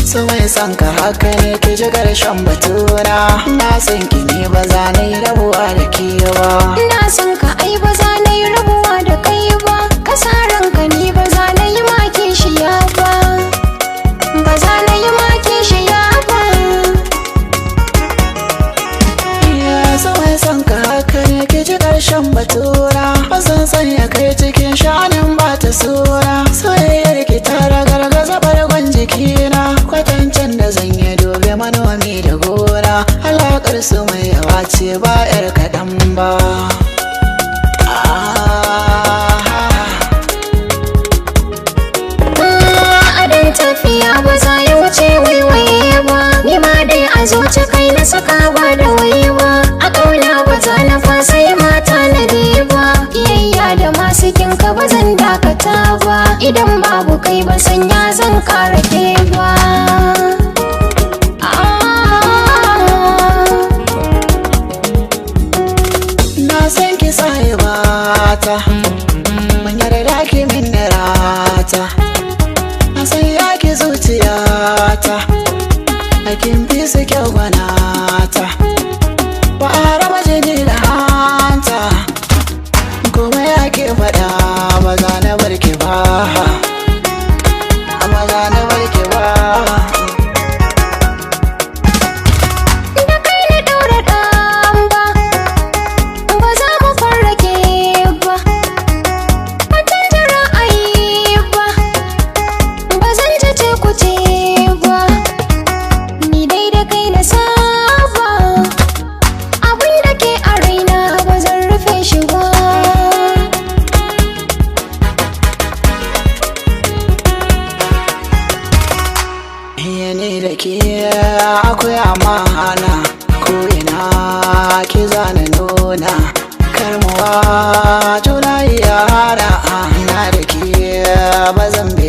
So mai son ka haka ne ki ji karshen batura. Na san ki ne ba za na yi rabuwa da ke ba. Ina son ka, ai ba za na yi rabuwa da kai ba. Ka sa ranka, ni ba za na yi ma kishiya ba. Ba za na yi ma kishiya ba. Ya so mai son ka haka ne ki ji karshen batura. Ba zan sanya kai cikin sha'anin ba ta sura. Soyayyar ki ta ragargaza bargon jikina. Kwatancen da zan yi dobe manomi da gora. Alaƙar su mai yawa ce ba 'yar kaɗan ba. Adon tafiya ba za ya wuce waiwaye ba. Ni ma dai a zuci kai na saka ba da waiwa. A ƙauna ba za na fasa yi mata na ba. Iyayya da masu kinka ba zan dakata ba. Idan babu kai ba sanya zan kara ke ba. Ah. Na san ki sahibata, mun yarda ki min rata. Na san ya ki zuciyata, kin fi su kyau gwanata. Ba a raba jini da hanta, kuma ya ke faɗa ba za na bar ki ba. Ba za na bar ki ba. Da kai na ɗaura ɗan ba, ba za mu farrake ba. Ba canja ra'ayi ba, ba zan ce ku ce ba. Ni dai da kai na saba, abin da ke a raina ba zan rufe shi ba. Iya ni da ke akwai amana, ko ina ki zana nuna karmuwa juna yara, na da ke ba zan bi